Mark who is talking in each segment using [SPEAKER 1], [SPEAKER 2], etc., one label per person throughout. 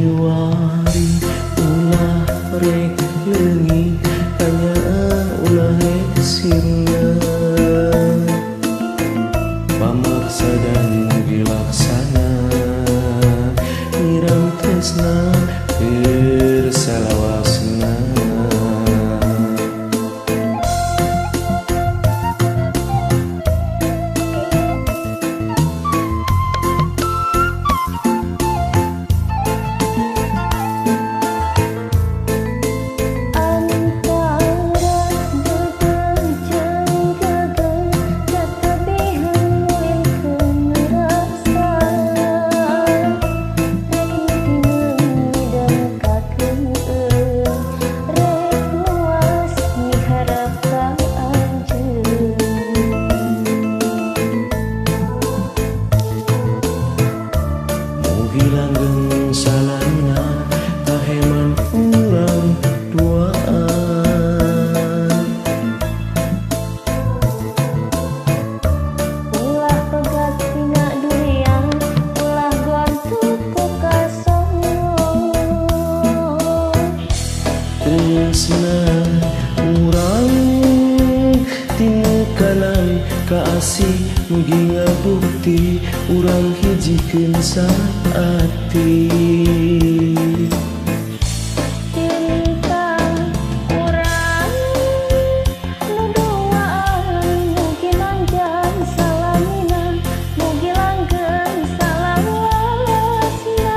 [SPEAKER 1] Kiwari ulah rek leungit kanyaah ulah rek sirna pamaksa dan mugi laksana nyiram tresna keur salawasna. Langgeng salana taheman urang duaan
[SPEAKER 2] ulah pegat tina durian ulah gontuk ku kasongo
[SPEAKER 1] tresna urang tinekanan kaasih mugi ngabukti urang hijikeun saati.
[SPEAKER 2] Cinta urang nu duaan mugi manjang salamina mugi langgeng salawasna.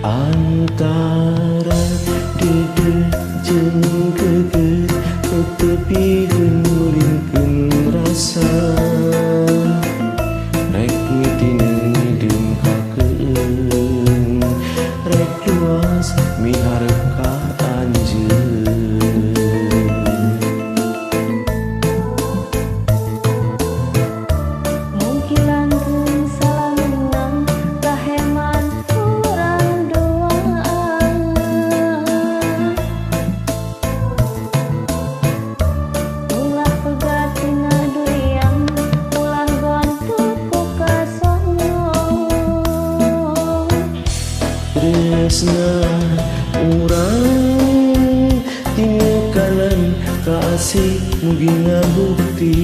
[SPEAKER 1] Antara dede jeung geget tetepikeun nguringkeun rasa rek mitineun ngideung ka keueung rek luas miharep ka anjeun.
[SPEAKER 2] Mugi langgeng salamina taheman urang duaan ulah pegat tina durian ulah gontuk ku kasongo
[SPEAKER 1] tresna urang tinekanan kaasih mugi ngabukti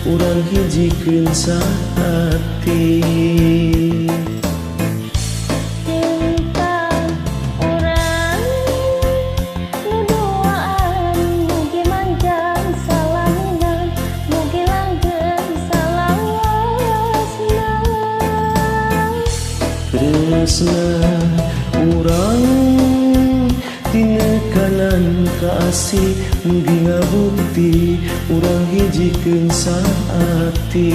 [SPEAKER 1] urang hijikeun saati.
[SPEAKER 2] Cinta urang nu duaan mugi manjang salamina mugi langgeng salawasna.
[SPEAKER 1] Tresna urang tinekanan kaasih mugi ngabukti urang hijikeun saati.